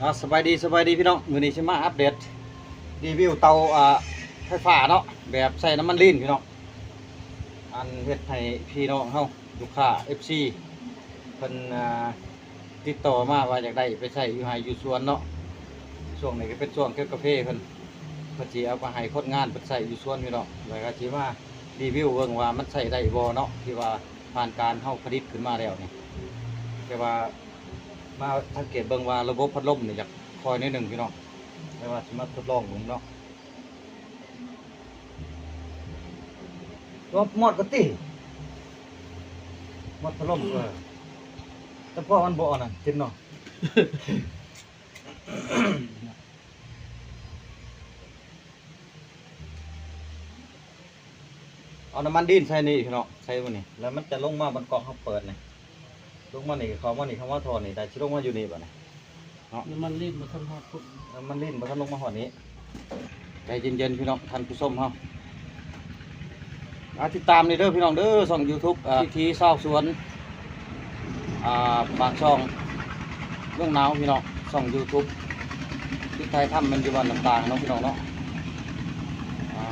ອ່າ ສະບາຍດີ ສະບາຍດີພີ່ນ້ອງ, ມື້ນີ້ຊິມາອັບເດດຣີວິວເຕົາ ອ່າ ໄຟຟ້າເນາະ ແບບໃຊ້ນ້ຳມັນລີນພີ່ນ້ອງ. ອັນເຮັດໃຫ້ພີ່ນ້ອງເຮົາ ລູກຄ້າ ເອັຟຊີ ເພິ່ນ ອ່າ ຕິດຕໍ່ມາວ່າຢາກໄດ້ໄປໃຊ້ຢູ່ໄຮ່ຢູ່ສວນເນາະ. ຊ່ວງນີ້ກໍເປັນຊ່ວງເກັບກາເຟເພິ່ນ, ເພິ່ນຊິເອົາໄປໃຫ້ຄົນງານເພິ່ນໃຊ້ຢູ່ສວນພີ່ນ້ອງ, ແລ້ວກໍຊິມາຣີວິວເບິ່ງວ່າມັນໃຊ້ໄດ້ບໍ່ເນາະ ທີ່ວ່າຜ່ານການເຮົາຜະລິດຂຶ້ນມາແລ້ວນີ້. ແຕ່ວ່າມາສັງເກດເບິ່ງວ່າລະບົບພັດລົມນີ້ຢາກຄ່ອຍໜ້ອຍໜຶ່ງພີ່ນ້ອງ, ແຕ່ວ່າຊິມາທົດລອງເບິ່ງເນາະ. ຕົວມອດກໍຕິ ມອດພັດລົມ ເອີ ແຕ່ພໍມັນບໍ່ອັນນັ້ນຕິດເນາະ. ເອົານ້ຳມັນດີນໃສ່ນີ້ພີ່ນ້ອງ, ໃສ່ໝົດນີ້ ແລ້ວມັນຈະລົງມາບັນກອກເຮົາເປີດນີ້ ລົງມານີ້ ເຂົ້າມານີ້ ເຂົ້າມາທໍ່ນີ້ ແຕ່ຊິລົງມາຢູ່ນີ້ບາດນີ້ເນາະ. ນ້ຳມັນລີນບໍ່ທັນຮອດພຸ້ນ, ນ້ຳມັນລີນບໍ່ທັນລົງມາຮອດນີ້. ໃຈເຢັນໆ ພີ່ນ້ອງທ່ານຜູ້ຊົມເຮົາ. ອ່າ ຕິດຕາມນີ້ເດີພີ່ນ້ອງເດີ ຊ່ອງຢູທູບ ອ່າ ວິຖີຊາວສວນ ອ່າ ປາກຊ່ອງ ເມືອງໜາວພີ່ນ້ອງ. ຊ່ອງຢູທູບ ທີ່ຖ່າຍທຳແມ່ນຢູ່ບ້ານນ້ຳຕ່າງເນາະພີ່ນ້ອງເນາະ. ອ່າ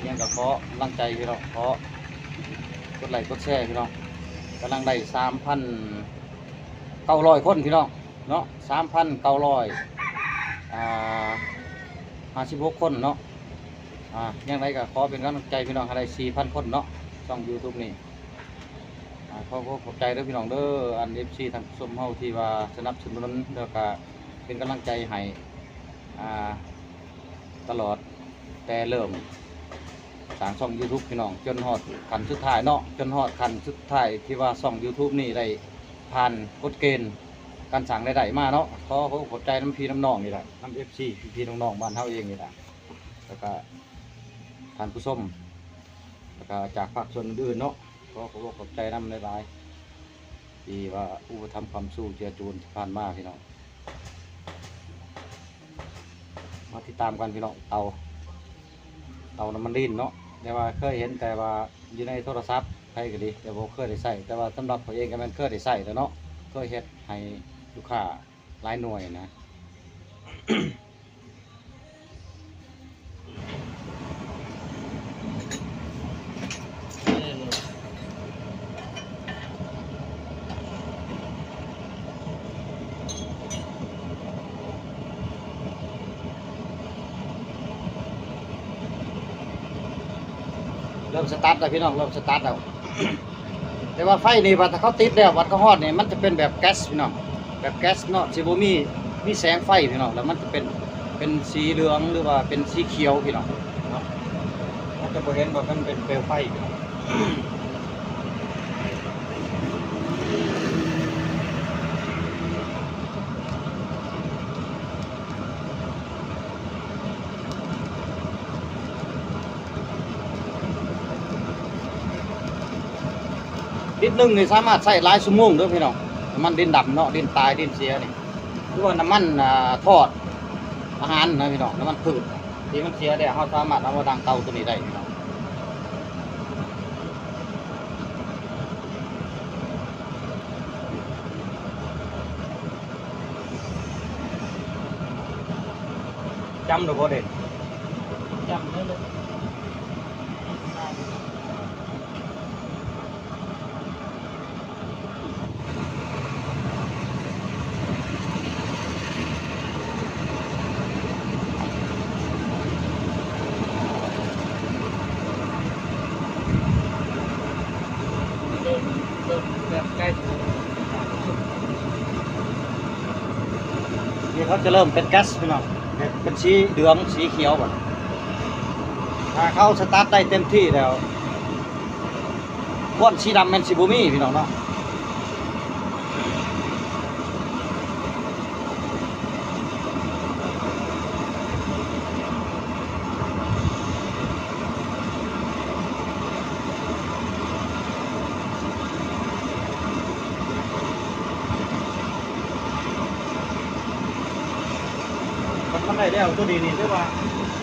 ຍັງກໍຂໍກຳລັງໃຈພີ່ນ້ອງ, ຂໍກົດໄລ້ກົດແຊພີ່ນ້ອງ. ກຳລັງໄດ້ສາມພັນເກົ້າຮ້ອຍຄົນພີ່ນ້ອງເນາະ, ສາມພັນເກົ້າຮ້ອຍ ອ່າ ຫ້າສິບຫົກຄົນເນາະ. ອ່າ ຈັ່ງໃດກໍຂໍເປັນກຳລັງໃຈພີ່ນ້ອງໃຫ້ໄດ້ສີ່ພັນຄົນເນາະ ຊ່ອງຢູທູບນີ້. ອ່າ ຂໍຂອບໃຈເດີພີ່ນ້ອງເດີ ອັນເອັຟຊີທ່ານຜູ້ຊົມເຮົາທີ່ວ່າສະໜັບສະໜູນ ແລ້ວກະເປັນກຳລັງໃຈໃຫ້ ອ່າ ຕະຫຼອດ ແຕ່ເລີ່ມສ້າງຊ່ອງຢູທູບພີ່ນ້ອງ ຈົນຮອດຂັ້ນສຸດທ້າຍເນາະ, ຈົນຮອດຂັ້ນສຸດທ້າຍທີ່ວ່າຊ່ອງຢູທູບນີ້ໄດ້ຜ່ານກົດເກນການສ້າງລາຍໄດ້ມາເນາະ. ຂໍຂອບໃຈນຳພີ່ນຳນ້ອງນີ້ແຫຼະ, ນຳເອັຟຊີພີ່ໆນ້ອງໆບ້ານເຮົາເອງນີ້ແຫຼະ, ແລ້ວກະທ່ານຜູ້ຊົມ ແລ້ວກະຈາກພາກສ່ວນອື່ນໆເນາະ. ຂໍຂອບໃຈນຳຫຼາຍໆ ທີ່ວ່າອຸປະຖຳຄ້ຳຊູເຈືອຈູນທີ່ຜ່ານມາພີ່ນ້ອງ. ມາຕິດຕາມກັນພີ່ນ້ອງ ເຕົາ ເຕົານ້ຳມັນລີນເນາະ, ແຕ່ວ່າເຄີຍເຫັນແຕ່ວ່າຢູ່ໃນໂທລະສັບໃຜກໍດີ ແຕ່ບໍ່ເຄີຍໄດ້ໃຊ້. ແຕ່ວ່າສຳລັບຂ້ອຍເອງກໍແມ່ນເຄີຍໄດ້ໃຊ້ແລ້ວເນາະ, ເຄີຍເຮັດໃຫ້ລູກຄ້າຫຼາຍໜ່ວຍນະ. ເລີ່ມສະຕາດແລ້ວພີ່ນ້ອງ, ເລີ່ມສະຕາດແລ້ວ. ແຕ່ວ່າໄຟນີ້ ບັດຖ້າເຂົາຕິດແລ້ວ ບັດເຂົາຮອດນີ້ ມັນຈະເປັນແບບແກັສພີ່ນ້ອງ, ແບບແກັສເນາະ, ຊິບໍ່ມີ ມີແສງໄຟພີ່ນ້ອງ, ແລ້ວມັນຈະເປັນ ເປັນສີເຫຼືອງ ຫຼືວ່າເປັນສີຂຽວພີ່ນ້ອງເນາະ, ມັນຈະບໍ່ເຫັນວ່າມັນເປັນເປວໄຟພີ່ນ້ອງ. ລິດໜຶ່ງນີ້ສາມາດໃຊ້ຫຼາຍຊົ່ວໂມງເດີພີ່ນ້ອງ, ນ້ຳມັນດິນດຳເນາະ, ດິນຕາຍ ດິນເສຍນີ້ ຫຼືວ່ານ້ຳມັນ ອ່າ ທອດອາຫານນະພີ່ນ້ອງ, ນ້ຳມັນພືດທີ່ມັນເສຍແລ້ວ ເຮົາສາມາດເອົາມາດັງເຕົາໂຕນີ້ໄດ້ພີ່ນ້ອງ. ຈຳແລ້ວບໍ່ເດ? ຈຳແລ້ວເລີຍ. ເລີ່ມ ເລີ່ມແບບໃກ້ ນີ້ເຂົາຈະເລີ່ມເປັນແກັສພີ່ນ້ອງ, ເປັນສີເຫຼືອງ ສີຂຽວບັດ. ຖ້າເຂົາສະຕາດໄດ້ເຕັມທີ່ແລ້ວ ຄວັນສີດຳແມ່ນຊິບໍ່ມີພີ່ນ້ອງເນາະ. ມັນ ມັນໄດ້ແລ້ວ ໂຕນີ້ນີ້ ແຕ່ວ່າ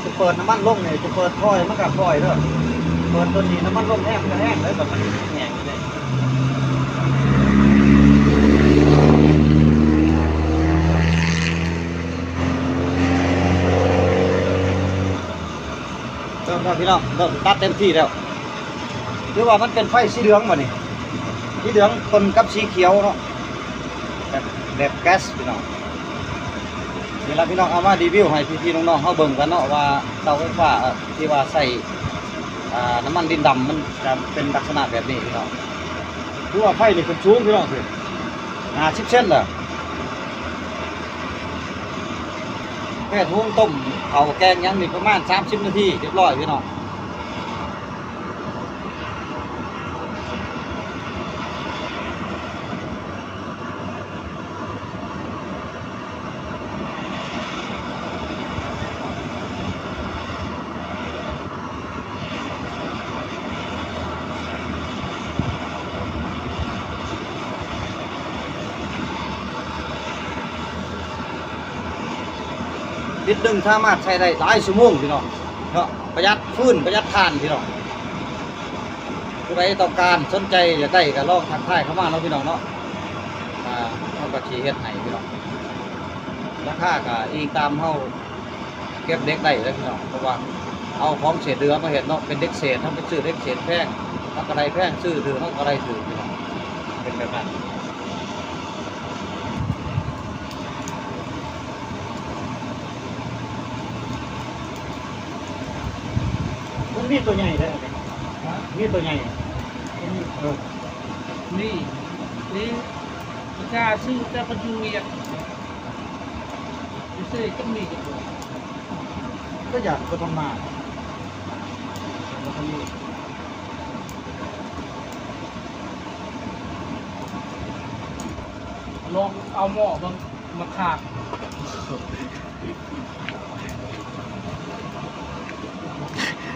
ຈະເປີດນ້ຳມັນລົງນີ້ ຈະເປີດຄ່ອຍ ມັນກໍຄ່ອຍເດີ, ເປີດໂຕນີ້ນ້ຳມັນລົງແຮງ ມັນກໍແຮງເດີ, ບັດມັນແຮງເດ້. ພີ່ນ້ອງ ເລີ່ມຕັດເຕັມທີ່ແລ້ວ. ຖືວ່າມັນເປັນໄຟສີເຫຼືອງບາດນີ້ ສີເຫຼືອງປົນກັບສີຂຽວເນາະ ແບບ ແບບແກັສພີ່ນ້ອງ. ນີ້ລະພີ່ນ້ອງ ເອົາມາຣີວິວໃຫ້ພີ່ໆນ້ອງໆເຮົາເບິ່ງກັນເນາະ ວ່າເຕົາໄຟຟ້າທີ່ວ່າໃຊ້ ອ່າ ນ້ຳມັນດິນດຳ ມັນຈະເປັນລັກສະນະແບບນີ້ພີ່ນ້ອງ. ຖືວ່າໄຟນີ້ຂຶ້ນສູງພີ່ນ້ອງ ຫ້າສິບເຊັນລະ. ແກ້ນຫຸງຕົ້ມເຂົ້າແກງຫຍັງນີ້ປະມານສາມສິບນາທີ ຮຽບຮ້ອຍພີ່ນ້ອງ. ລິດໜຶ່ງສາມາດໃຊ້ໄດ້ຫຼາຍຊົ່ວໂມງພີ່ນ້ອງເນາະ ປະຢັດຟືນ ປະຢັດຖ່ານພີ່ນ້ອງ. ຜູ້ໃດຕ້ອງການສົນໃຈຢາກໄດ້ກໍລອງທັກທາຍເຂົ້າມາເນາະພີ່ນ້ອງເນາະ ອ່າ ເຮົາກໍຊິເຮັດໃຫ້ພີ່ນ້ອງ. ລາຄາກໍອີງຕາມເຮົາເກັບເຫຼັກໄດ້ເດີພີ່ນ້ອງ ເພາະວ່າເອົາຂອງເສດເຫຼືອມາເຮັດເນາະ ເປັນເຫຼັກເສດ ເຮົາໄປຊື້ເຫຼັກເສດແພງ ເຮົາກໍໄດ້ແພງ ຊື້ຖືກ ເຮົາກໍໄດ້ຖືກພີ່ນ້ອງ ເປັນແບບນັ້ນ. ມັນມີຕົວໃຫຍ່ເດ້ ຮະ? ມີຕົວໃຫຍ່ ເອີ ນີ້ ນີ້ ປະຊາຊື້ແຕ່ປະຈຸວຽກ ພິເສດກໍມີຈັກ ກໍຢາກບໍ່ທັນມາ ບໍ່ທັນມີ ລອງເອົາໝໍ້ເບິ່ງ ມາຂາດ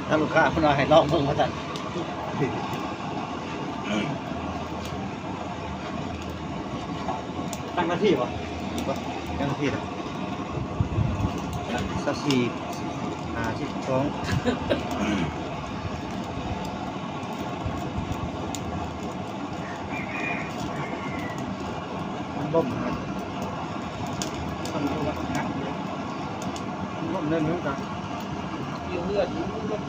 ທາງລູກຄ້າເພິ່ນວ່າໃຫ້ລອງເບິ່ງວ່າຊັ້ນ. ຕັ້ງນາທີບໍ່? ຕັ້ງນາທີນະ ຊາວສີ່ ຫ້າສິບສອງ. ມັນລົ້ມນະ ມັນລົມແຮງ ມັນລົ້ມແຮງ ມັນກະຢູ່ເຮືອນ ມັນລົມ.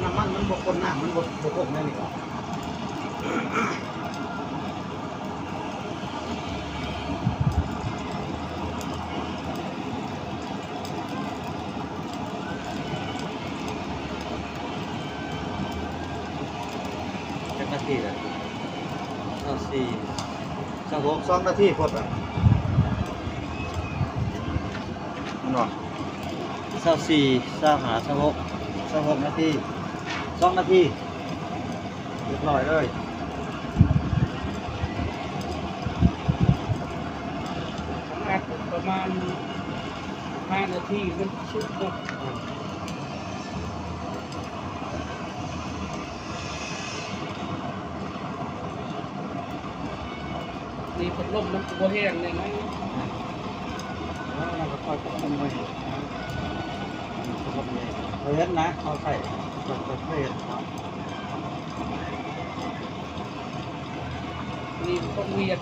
ນ້ຳມັນມັນບໍ່ຄົນ ນ້ຳມັນບໍ່ ບໍ່ຄົນແນວນີ້. ຈັກນາທີລະ? ຊາວສີ່ ຊາວຫົກ ສອງນາທີ ພໍດລະ ແມ່ນບໍ່? ຊາວສີ່ ຊາວຫ້າ ຊາວຫົກ ຊາວຫົກນາທີ ສອງນາທີ ຮຽບຮ້ອຍເລີຍ. ປະມານຫ້ານາທີມັນສຸກເນາະ. ນີ້ພັດລົມມັນກໍບໍ່ແຮງແນ່ນອນ. ເອີ ມັນກໍຄ່ອຍປັບປຸງໄວ້ ເອີ ເຫັນນະ ເຮົາໃຊ້ ເພິ່ນເຄີຍເຮັດເນາະ. ນີ້ຕ້ອງວຽກ.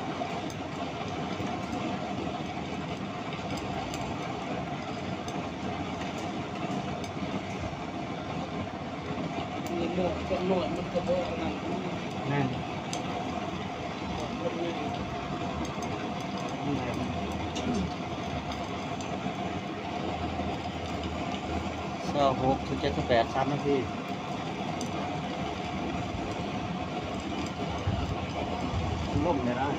ເ ແມ່ນ ຊາວຫົກ ເຈັດສິບແປດ ສາມນາທີ ລົມແນ່ນອນ.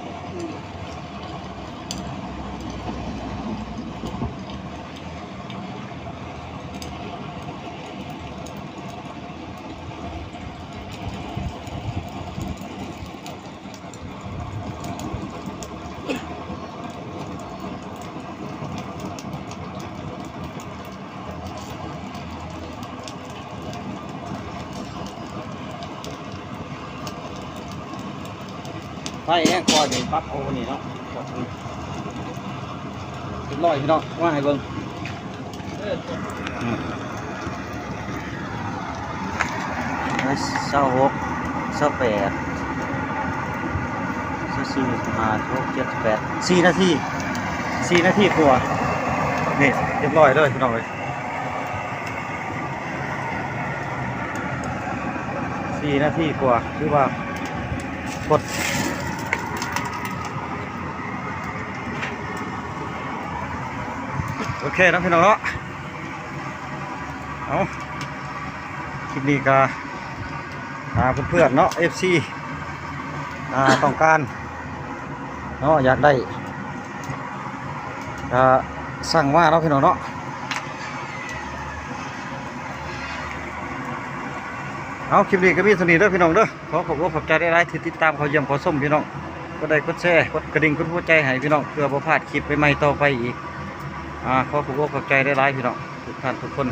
ໄຟແຮງກ່ອນນີ້ປັບເອົານີ້ເນາະ ຮຽບຮ້ອຍພີ່ນ້ອງ ມາໃຫ້ເບິ່ງ ຊາວຫົກ ຊາວແປດ ຊາວສີ່ ຊາວຫ້າ ຊາວຫົກ ຊາວເຈັດ ຊາວແປດ ສີ່ນາທີ ສີ່ນາທີກວ່າ ນີ້ ຮຽບຮ້ອຍເດີພີ່ນ້ອງເອີຍ. ສີ່ນາທີກວ່າ ຖືວ່າກົດ ໂອເຄເນາະພີ່ນ້ອງເນາະ. ເອົາ ຄລິບນີ້ກະ ອ່າ ເພື່ອນໆເນາະ ເອັຟຊີ ອ່າ ຕ້ອງການເນາະ ຢາກໄດ້ ກະສັ່ງມາເນາະພີ່ນ້ອງເນາະ. ເອົາ ຄລິບນີ້ກະມີເທົ່ານີ້ເດີພີ່ນ້ອງເດີ. ຂໍຂອບອົກຂອບໃຈຫຼາຍໆທີ່ຕິດຕາມເຂົ້າຢ້ຽມເຂົ້າຊົມພີ່ນ້ອງ ກົດໄລຄ໌ ກົດແຊ ກົດກະດິ່ງ ກົດຫົວໃຈໃຫ້ພີ່ນ້ອງ ເພື່ອບໍ່ພາດຄລິບໃໝ່ໆຕໍ່ໄປອີກ. ອ່າ ຂໍຂອບອົກຂອບໃຈຫຼາຍໆພີ່ນ້ອງ ທຸກທ່ານທຸກຄົນ.